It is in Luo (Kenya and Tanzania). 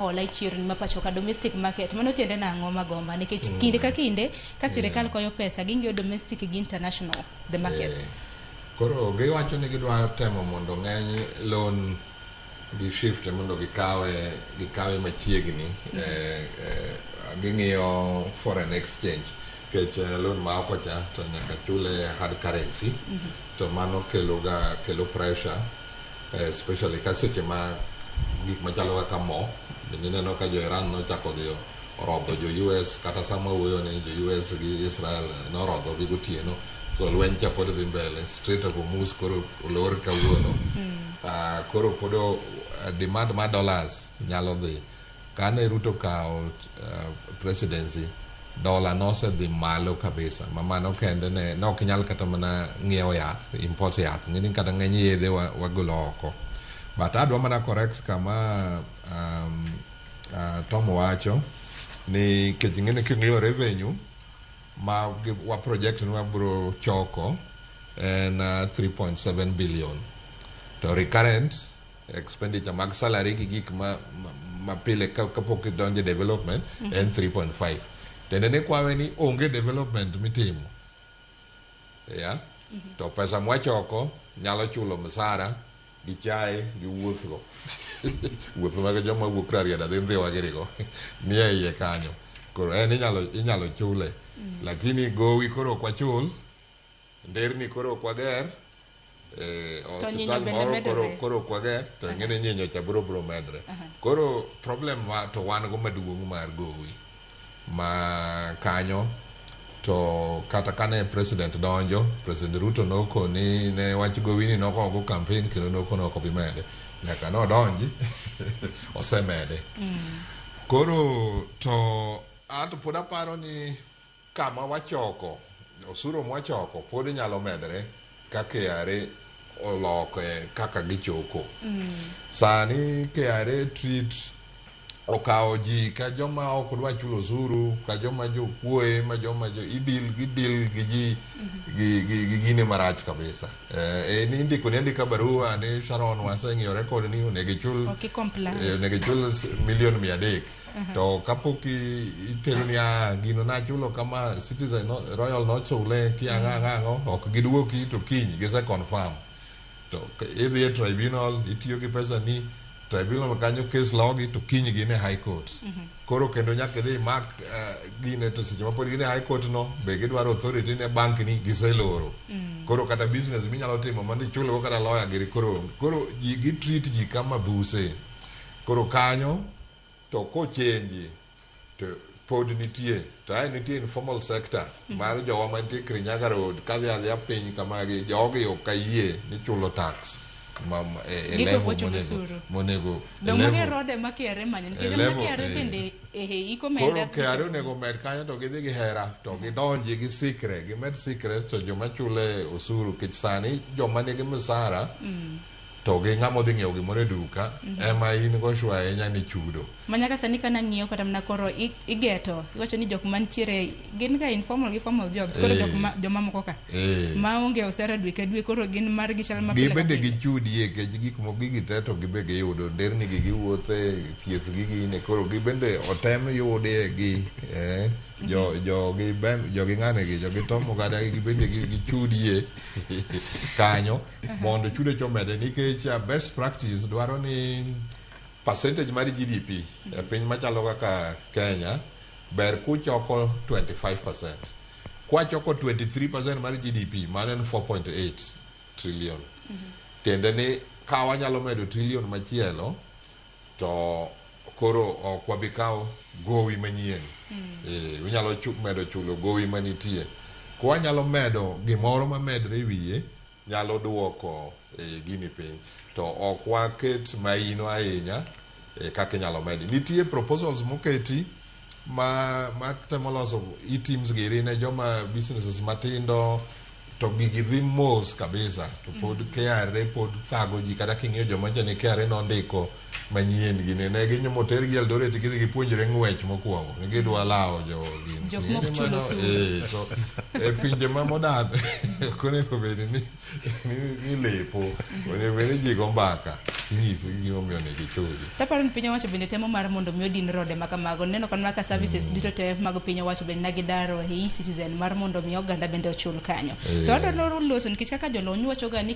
Hola e chirni ma pacho ka domestic market mano tiende nang'o magomba nikech kinde ka kinde ka sirikal koyo pesa ging'iyo domestic gi international the markets. Koro giwacho ni gidwa temo mondo ng'eny loan gi shift mondo gikawe gikawe machiegni ging'iyo foreign exchange nikech loan ma oko cha to nyaka chule hard currency to mano kelo ga kelo pressure especially ka seche ma gik machalo kaka mo bende ineno ka jo Iran nochako dhi orodho jo US kata sama wuoyo ni jo US gi Israel norodho gi gotieno to lweny cha pod dhi mbele Strait of Hormuz koro olor kawuono koro pod demand mar dollars nyalo dhi kane Ruto kawo presidency dola nosedhi malo kabisa ma mano kende ne ne ok nyal kata mana ng'iewo yath import yath ng'eni kata ng'eny yedhe wagolo oko but adwa mana correct kama Tom wacho ni kech ing'eni king'iyo revenue ma wa project ni wabro choko en 3.7 billion to recurrent expenditure mag salary gi gik ma, ma, ma pile kapok idonjo e development en 3.5 tiende ni kwawe ni onge development mitimo yeah? To pesa mwachoko nyalo chulo msara gi chae gi wuoth go wuoth mag joma wuok Rarieda dhi Ndhiwa girigo nie iye kanyo koro en inyalo inyalo chule lakini gowi koro ok wachul nderni koro ok wager To nyinyo osiptal bende moro koro medore. Koro ok wager to ing'e ni nyinyo cha biro biro medre koro problem ma to wan go maduong' mar gowi ma kanyo to kata kane president donjo president Ruto nokoni ne wach gowi ni nokogo campaign kendo nokono ok obi mede nyaka nodonji osemede koro to anto pod aparo ni kama wachoko osuru mwachoko pod nyalo medre ka KRA oloke kaka gichoko sani KRA treat okawo ji ka joma ok dwa chulo osuru ka joma jokuoe ma joma jo idil gidil gi ji gi, gi, gi gine marach kabisa ni indiko ni andika barua ni Sharon waseng'iyo record ni onego ichul Ok i-comply. Onego ichul milion 300 to kapok itero ni ah gino nachulo kama Citizen no, Royal nochule ki ang'o ang'o ang'o ok giduoki to kiny gise confirm to idhi e tribunal itiyo gi pesa ni tribunal kanyo case logi to kiny gin e high court koro kendo nyaka idhi imak gine to seche ma pod gin e high court no be gidwaro authority ne bank ni giseloro koro kata business minyalo timo mondo ichulgo kata lawyer giri koro onge koro ji gi treat ji kama buse koro kanyo to kochenji to pod nitie to ae nitie informal sector mar jowa mantie Kirinyaga Road kadhi adhiya piny kamagi jogi ok ayie ni chulo tax e Giko level ok wachulo monego osuru. Monego e Dong' mage level rode ma KRA manyo e nikech ma level KRA bende iko koro menda KRA onego med kanyo to gidhi gi hera to gidonji gi sikre gimed sikre to joma chule osuru nikech sani joma nigi msara to gi ng'ama odhi ng'iewo gimoro e duka ema in go sure ahinya ni chudo Ma nyaka sani kana ng'iyo kata mana koro igeto iwacho ni jok mantiere gin ga informal gi formal jobs koro jok ma joma moko ka maonge osara dwe ka dwe koro gin margi chal ma pile ka Gibende pile. Gichudie nikech gik moko gigi te to gibe giyudo nderni gi giwuothe thieth gi gine koro gibende otem yudie gi jo jogi ben jogi ng'ane gi jogi Tom Ogada gi gibende gichudie kanyo mondo chudo cha omedre nikech best practice dwaro ni percentage mar GDP e piny machalo kaka Kenya ber kuchoko 25% kwachoko 23% mar GDP mano en 4.8 trillion tiende ni ka wanyalo medo trillion machielo to koro ok wabi kawo gowi manyien unyalo medo chulo gowi manitie kwanyalo medo gimoro mamedre e wiye nyalo duoko gini piny to ok waket maino ahinya kaka inyalo medi nitie proposals moketi ma temo loso e-teams giri ne joma businesses matindo to gigi dhi mos kabisa to pod KRA pod thago ji kata king'iyo joma nyicha ni KRA nondiko manyien gini ne ginyumo tergi Eldoret gidhi gipuonjre ng'wech mokwongo ni gidwa lawo jo gini. Jok mok Ing'e ni chul mano- osuru. eh, to e pinje ma modern ok onego bed ni ni lepo onego bed ni ji go mbaka tinyisi gimomiyo onego ichuli. Taparo ni piny owacho bende temo mar mondo mi odin rode ma kamago. Neno kanwa ka services duto te mag piny owacho bende ne gidaro e e-citizen mar mondo mi oganda bende ochul kanyo. To adwaro loso nikech kaka jolony wacho ga ni